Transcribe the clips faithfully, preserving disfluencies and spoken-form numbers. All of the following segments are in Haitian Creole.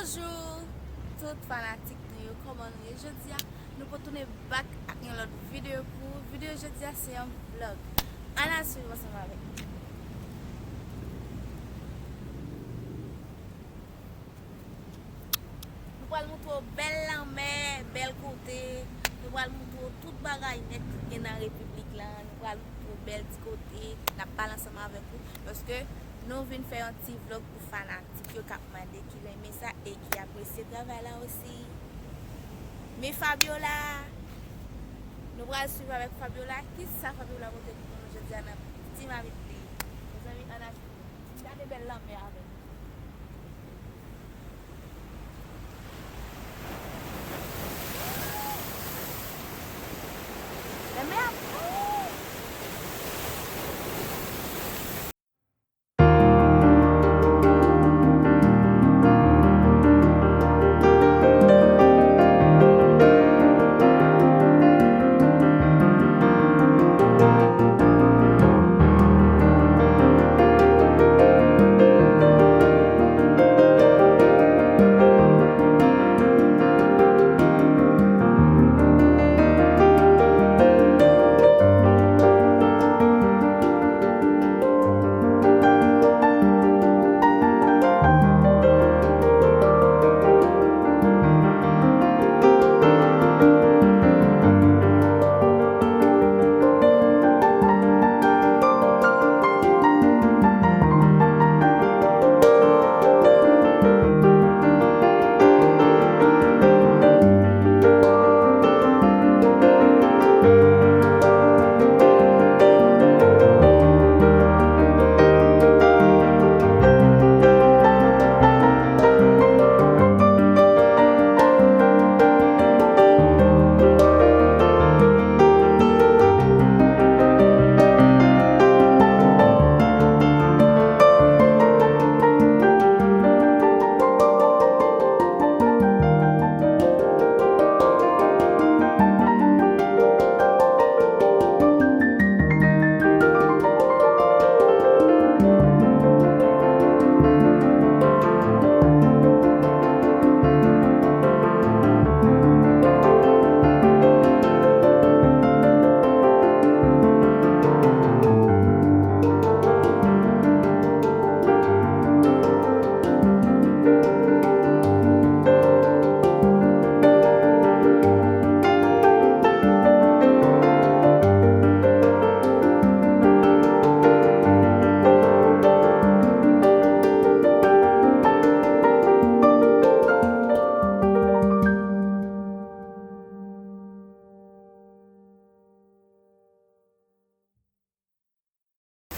Bonjou tout fanatik nou yo, kòman nou ye? Jodi a, nou pou tounen back ak yon lòt videyo pou ou. Videyo jodi a se yon vlog. Ann al swiv ansanm avèk nou. Nou pral montre w bèl lanmè, bèl kote. Nou pral montre w tout bagay nèt ki gen nan repiblik la. Nou pral montre w bèl ti kote. N ap pale ansanm avèk ou. Paske nou vin fè yon ti vlog pou fanatik yo k ap mande, ki renmen sa e ki apresye travay la osi. Men Fabiola, nou pral swiv avèk Fabiola. Kisa Fabiola pote pou nou jodi a nan ti mamit li? Mezanmi, ann al swiv. Gade bèl lanmè avè nou. Lanmè a bèl.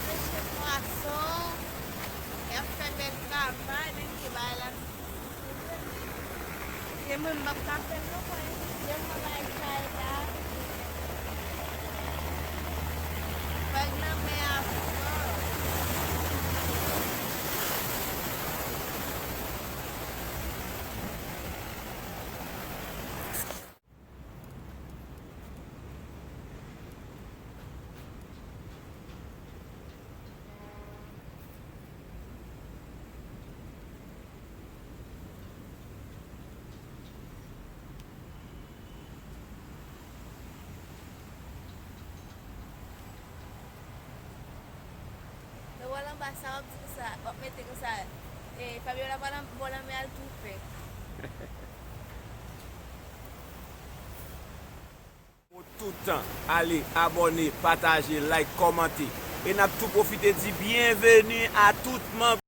Pêche poisson. Y ap fè bèl travay, men ki bagay la. Gen moun m p ap ka fè l non, mwen. Gen moun bay chay la. Vag nan men a fò. Lè w al anba sa, w ap di konsa, w ap mete konsa, e, Fabiola pral anba lanmè al toufe. Pou tout tan, ale abòne, pataje, like, kòmante. E n ap tou pwofite di byenveni a tout manm.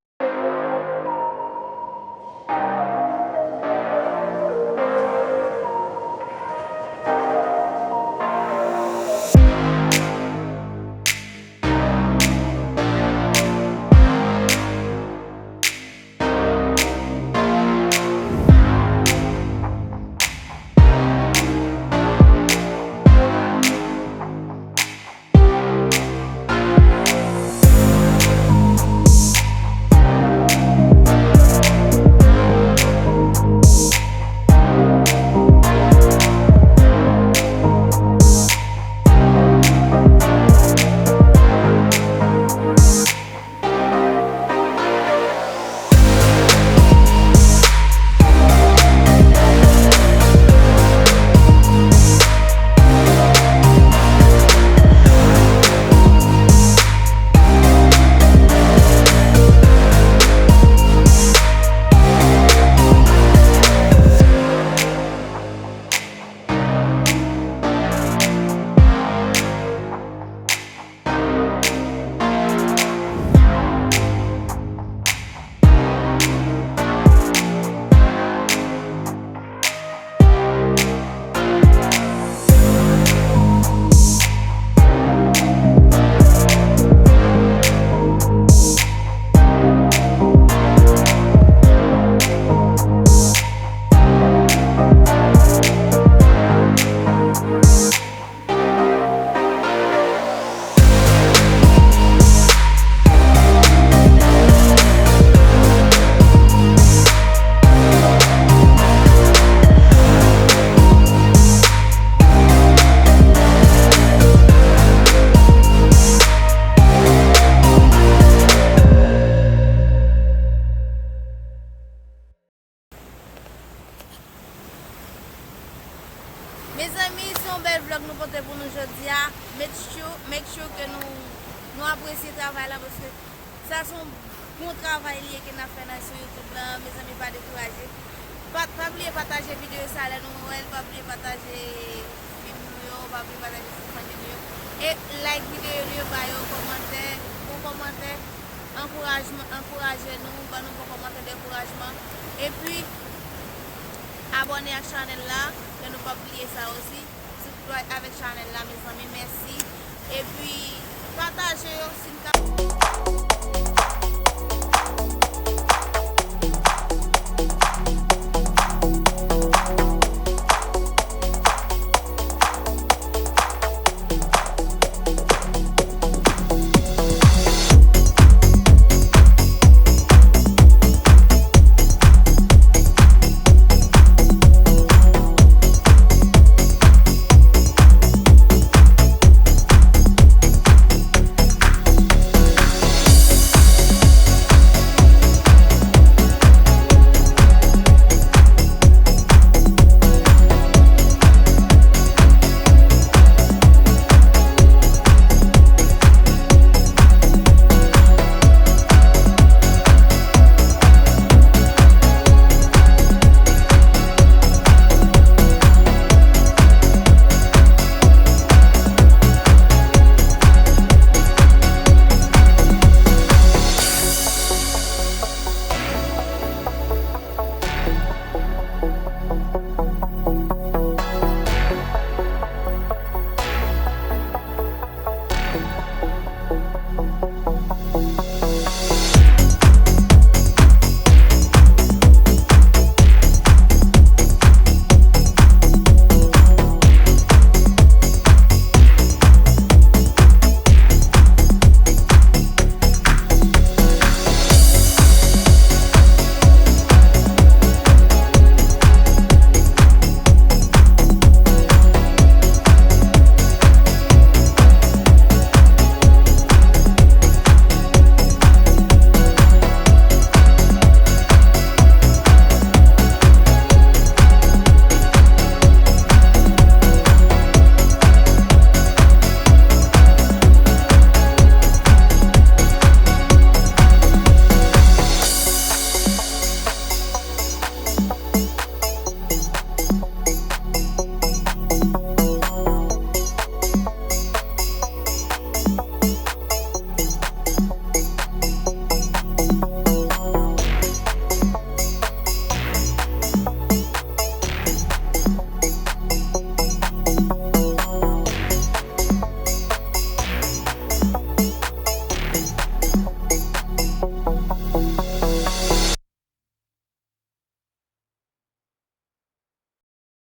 Nou pote pou nou jodi a, make sure, make sure ke nou, nou apresye travay la, paske sa se yon bon travay li ye ke n ap fè nan sou YouTube la, mezanmi, pa dekouraje. Pa, pa bliye pataje videyo sa lè nou wè l, pa bliye pataje fim nou yo, pa bliye pataje sou fanmi nou yo. E like videyo nou yo, ba yo kòmantè, bon kòmantè, ankourajman, ankouraje nou, ban nou bon kòmantè dekourajman. Epi, abòne ak chanèl la, ke nou p ap bliye sa osi. Sipòte avèk chanèl la, mezanmi, mèsi. Epi, pataje yo si n ka.